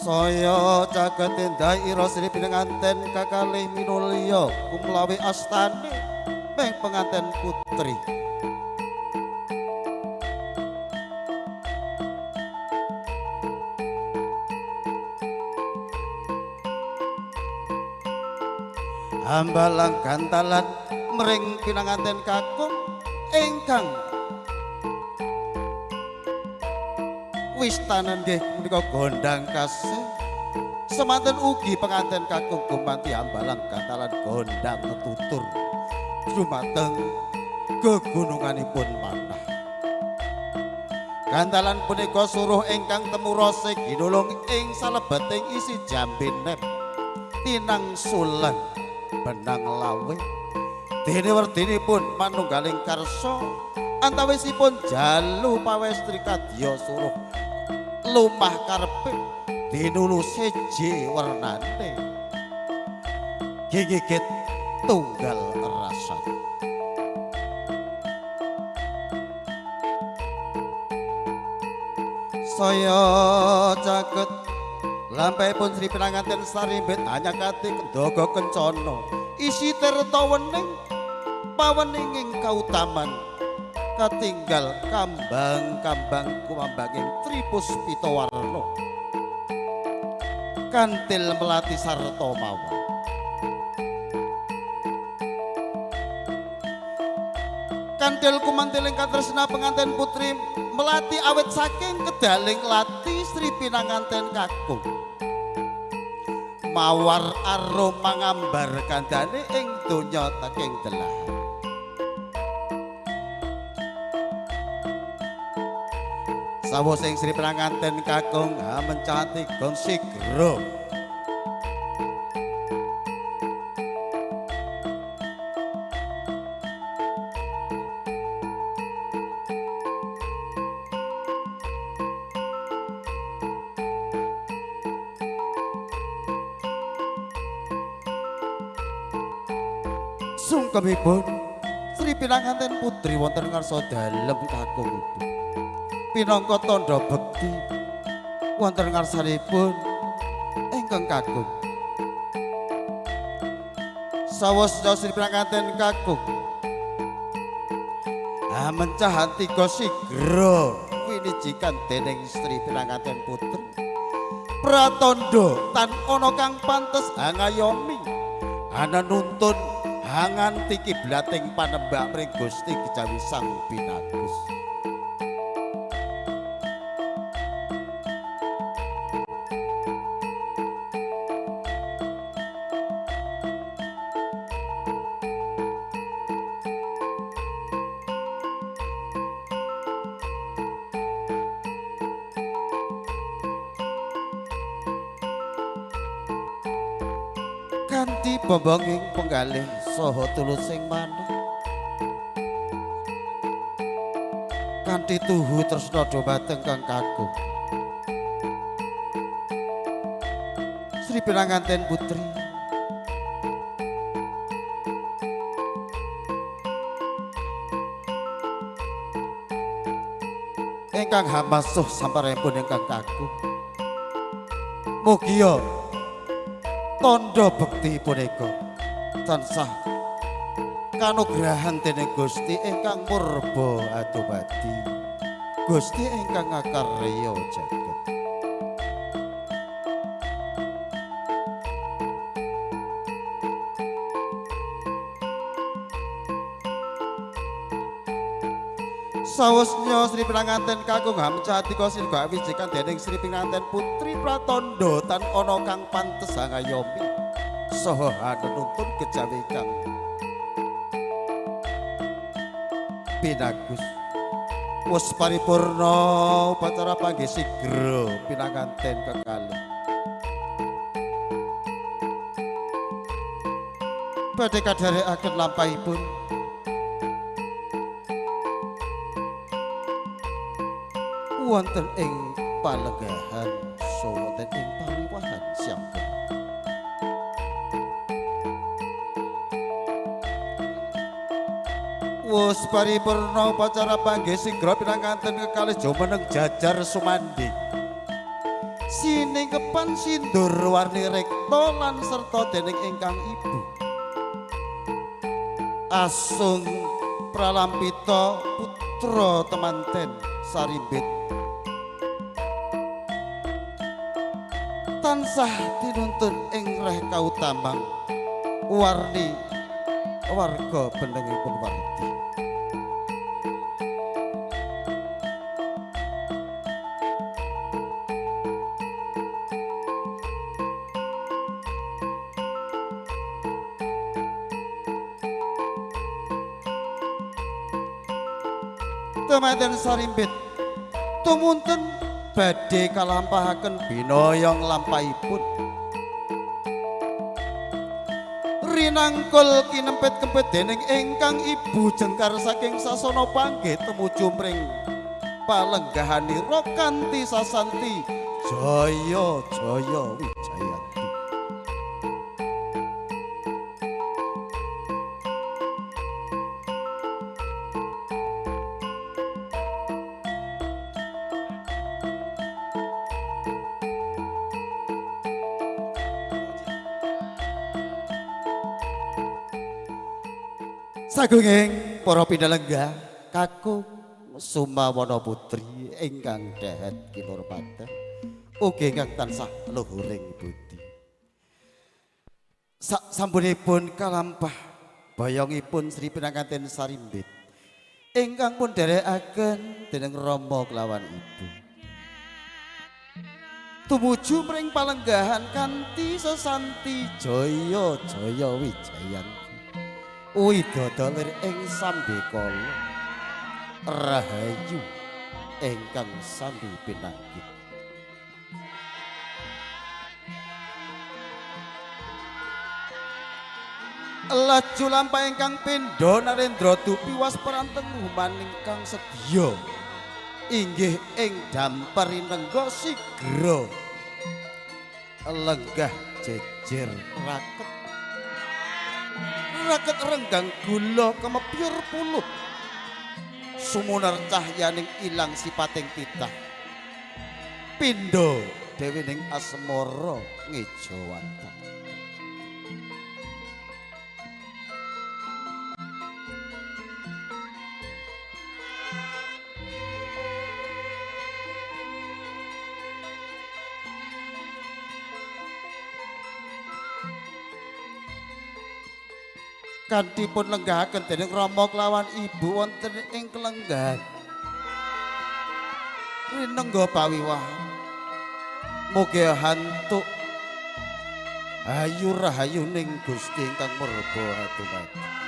Saya caket endah ira sri pinanganten kakalih minulya kumlawi astane meng penganten putri. Hambalang gantalan mring pinanganten kakung ingkang wistanan nggih punika gondang kasih. Semanten ugi penganten kakung gumanti hambalang gantalan gondang tutur dumateng gegununganipun manah. Gantalan punika suruh ingkang temurose ginulung ing salebeting isi jambe nep tinang suleng benang lawe. Dene werdinipun manunggaling karsa antawisipun jalu pawestri kadya suruh lumah karepe dinulu seje wernane gigit tunggal rasa. Saya caket lampahipun Sri Pinanganten sarimbit hanya kati kendaga kencana isi tirta wening paweninging kautaman katinggal kambang-kambang kumambanging tripuspita warna kantil melati sarta mawar. Kantil kumantiling katresna penganten putri melati awet saking kedaling lati Sri Pinanganten kakung. Mawar arum mangambar kandhane ing donya taking delah. Sawusing Sri Pinanganten kakung mencati gong sigra. Sungkemipun Sri Pinanganten putri wonten ngarsa dalem kakungipun. Pinangka tandha bekti wonten ngarsanipun ingkang kakung. Sawosnya Sri Pinanganten kakung mencah tiga sigra winijikan dening Sri Pinanganten putri. Pratandha tan ana kang pantes hangayomi ana nuntun hanganti kiblating panembak mring Gusti Kejawi Sang Pinagus. Kanthi bombonging penggalih saha tulusing manah kanthi tuhu tresna dhumateng kang kakung Sri Pinanganten putri ingkang hamasuh samparipun ingkang kakung. Mugia tandha bekti punika tansah kanugrahan dening Gusti ingkang murba adumadi, Gusti ingkang ngakarya jagat. Sawusnya Sri Pinanganten kakung hamcatika sirga awijikan dening Sri Pinanganten putri pratandha tan ana kang pantes hangayomi saha hanuntun kejawi kang Pinagus. Wis paripurna upacara panggih sigra pinanganten kekalih. Badhe kadherekaken lampahipun Wonten ing palenggahan saha wonten ing pawiwahan siaga. Wus paripurna upacara panggih sigra pinanganten kekalih jumeneng jajar sumandhing. Siningkepan sindur warni rekta lan serta dening ingkang ibu. Asung pralampita putra temanten sarimbit. Tansah tinuntun ing reh kautamang warni warga benengipun wardi. Temanten sarimbit tumunten badhe kalampahaken binoyong lampahipun. Rinangkul kinempit-kempit dening ingkang ibu jengkar saking sasana panggih tumuju mring palenggahanira kanthi sasanti jaya jaya wijayanti. Sagunging para pinalenggah kakung Sumawana putri ingkang dahat kinurmatan ugi ingkang tansah luhuring budi. Sak sampunipun kalampah boyongipun Sri Pinanganten Sarimbit ingkang pun dherekaken dening Rama kelawan ibu. Tumuju mring palenggahan kanthi sesanti jaya jaya wijayanti. Widodo lir ing sambekala rahayu ingkang sambi pinanggih. Laju lampah ingkang pindha narendra dupi wasparanten humaning kang sedya inggih ing damper rinengga sigra lenggah jejer raket raket renggang gula kemepyur pulut sumunar cahyaning ilang sipating titah pindha dewining asmara ngejawantah. Kanthi pun lenggahaken dening Rama kelawan ibu wonten ing kelenggahan rinengga pawiwahan mugi hantuk hayu rahayuning Gusti ingkang murba dumadi.